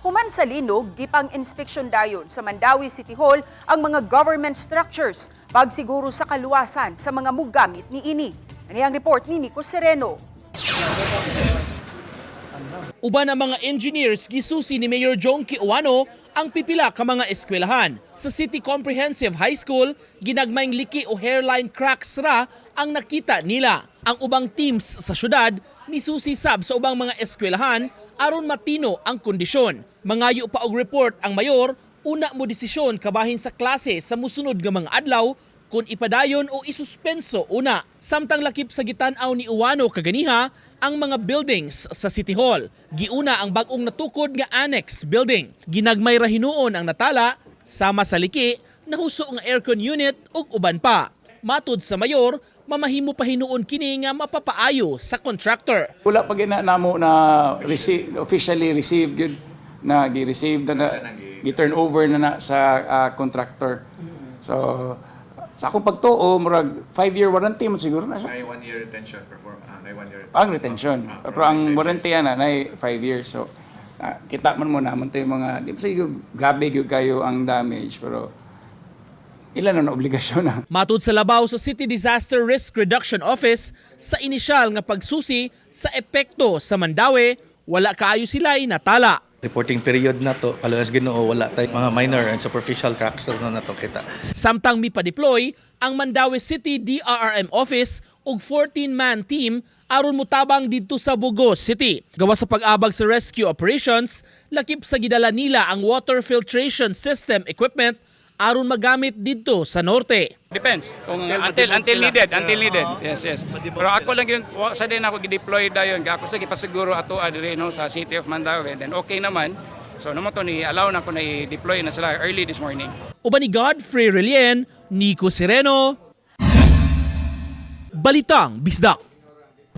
Human sa linog, gipang inspeksyon dayon sa Mandaue City Hall ang mga government structures pagsiguro sa kaluwasan sa mga mugamit niini. Ani ang report ni Nico Sereno. Uban ang mga engineers, gisusi ni Mayor Jonkie Ouano ang pipila ka mga eskwelahan. Sa City Comprehensive High School, ginagmayng liki o hairline cracks ra ang nakita nila. Ang ubang teams sa syudad misusi sab sa ubang mga eskwelahan aron matino ang kondisyon. Mangayo pa og report ang mayor, una mo desisyon kabahin sa klase sa musunod nga mga adlaw kung ipadayon o isuspenso una. Samtang lakip sa gitan-aw ni Ouano kaganiha ang mga buildings sa City Hall. Giuna ang bag-ong natukod nga annex building. Ginagmay ra hinuon ang natala sama sa liki, nahuso nga aircon unit ug uban pa. Matud sa mayor, mamahimo pa hinuon kini nga mapapaayo sa contractor. Wala pa gina namo na receive, officially received gyud na gi-receive na, na gi-turn over na na sa contractor. So sa akong pagtuo, murag 5-year warranty man siguro na siya. May 1 year retention perform may 1 year. Ang retention. Pero ang warranty ana nay 5 years. So kita man mo naman to yung mga di ba siguro grabe gyud kayo ang damage, pero ilan na na obligasyon na. Matud sa labaw sa City Disaster Risk Reduction Office, sa inisyal nga pagsusi sa epekto sa Mandaue, wala kaayo sila'y natala. Reporting period na to, kaluwas Ginoo, wala tay mga minor and superficial cracks na nato kita. Samtang mipa-deploy ang Mandaue City DRRM Office og 14-man team aron motabang didto sa Bogo City. Gawas sa pag-abag sa rescue operations, lakip sa gidala nila ang water filtration system equipment aron magamit didto sa norte. Depends kung until needed, until needed. Yes. Pero ako lang yung wa sa din ako gi-deploy dayon kay ako sa gipasiguro ato diri, no, sa City of Mandaue, and then okay naman. So namo to ni allow na ko na i-deploy na sila early this morning. Uban ni Godfrey Relien, Nico Sereno, Balitang Bisdak.